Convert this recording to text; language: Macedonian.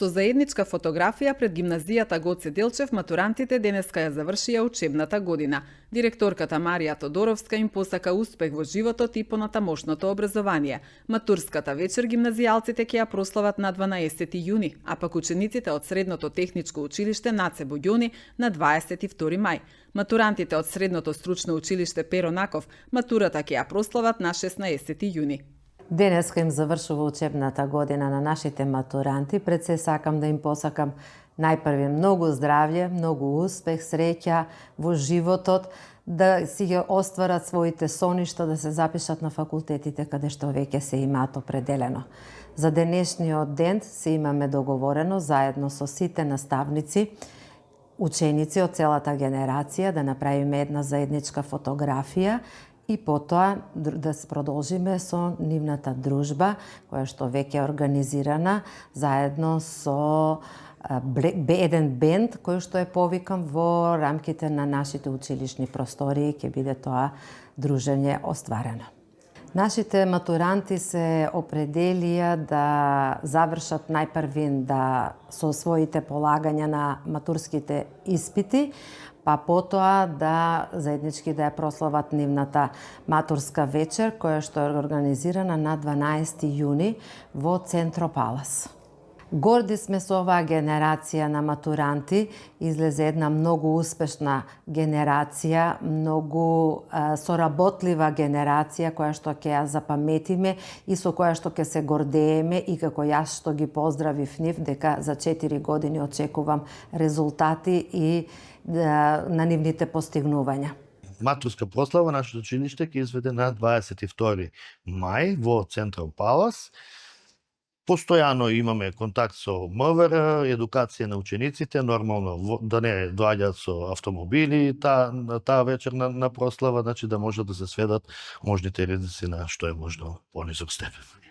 Со заедничка фотографија пред гимназијата Гоце Делчев, матурантите денеска ја завршија учебната година. Директорката Марија Тодоровска им посака успех во животот и понатамошното образование. Матурската вечер гимназијалците ќе ја прослават на 12 јуни, а пак учениците од Средното техничко училиште Наце Боѓони на 22 мај. Матурантите од Средното стручно училиште Перо Наков матурата ќе ја прослават на 16 јуни. Денеска им завршува учебната година на нашите матуранти. Пред се сакам да им посакам најпрви многу здравје, многу успех, среќа во животот, да си ги остварат своите соништа, да се запишат на факултетите каде што веќе се имаат определено. За денешниот ден се имаме договорено заедно со сите наставници, ученици од целата генерација да направиме една заедничка фотографија и потоа да се продолжиме со нивната дружба, која што веќе е организирана заедно со еден бенд кој што е повикан во рамките на нашите училишни простории, ќе биде тоа дружење остварено. Нашите матуранти се определија да завршат најпрвин со своите полагања на матурските испити, па потоа да заеднички да ја прослават нивната матурска вечер, која што е организирана на 12 јуни во Центро Палас. Горди сме со оваа генерација на матуранти, излезе една многу успешна генерација, многу соработлива генерација која што ќе ја запаметиме и со која што ќе се гордееме и како јас што ги поздравив нив дека за 4 години очекувам резултати и на нивните постигнувања. Матурска прослава нашето училиште ќе изведе на 22 мај во Централ Палас. Постојано имаме контакт со МВР, едукација на учениците, нормално да не доаѓаат со автомобили таа вечер на прослава, значи да можат да се сведат можните ризици на што е можно понизок степен.